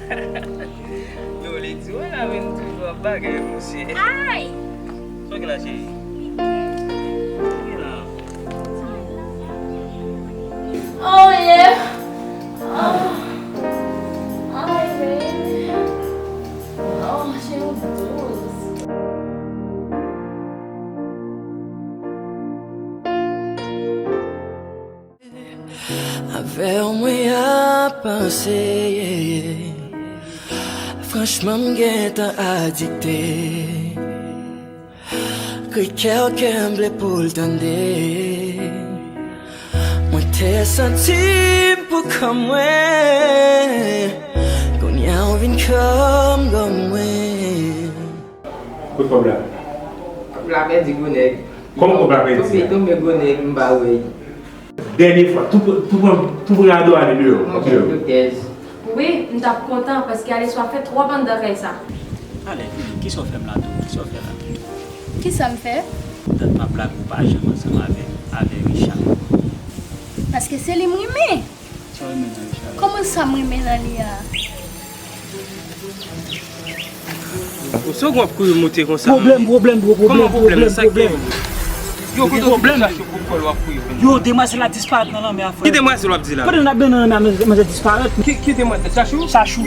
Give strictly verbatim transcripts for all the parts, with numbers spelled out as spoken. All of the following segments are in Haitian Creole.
Yo, li di, wè la menm toujou ap bagay, mesye. Ay! Sa w gen la, cheri? Sa w gen la? Oh, yeah! Oh. Ay, baby. Oh, she was loose. Avè w mwen ap panse, yeah, yeah. Franchman, m gentan adikte. Kri kè w kè m vle pou l tande. Mwen te santi m pou kò mwen. Kounye a w vin kòm gòm mwen. Kot kòb la? Kòb la pèdi gwo nèg. Kòman kòb la pèdi? Tonbe, tonbe gwo nèg, m pa wè. Dènye fwa, tou, tou pran, tou pran rado ale deyò. Mwen fè protèz. Wi, m t ap kontan, paske Alexwa fè twòp anndan kay sa. Ale, vini, kisa w fè m la tou? Kisa w fè la? Kisa m fè? Dat m ap lage w pa janm ansanm avè, avè Richard. Paske se li m renmen. Sa w renmen nan Richard? Kòman sa m renmen nan li a? Bon, sa w ap kouri moute konsa? Pwoblèm, pwoblèm, gwo pwoblèm, pwoblèm, pwoblèm. Yo, kote w sot chache pou kò l w ap kouri vin? Yo, demwazèl la disparèt nan lanmè a, frè. Ki demwazèl w ap di la? Pandan n ap benyen nan lanmè a, manzè disparèt. Ki, ki demwazèl? Chachou? Chachou.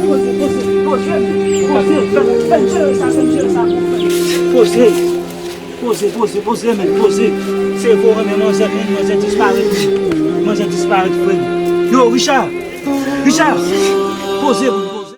Poze, poze, poze, poze, fè, fè, fè jere sa, fè jere sa. Poze. Poze, poze, poze, men, poze. Se vo renmen manzè, men manzè disparèt. Manzè disparèt, frè. Yo, Richard! Richard! Poze,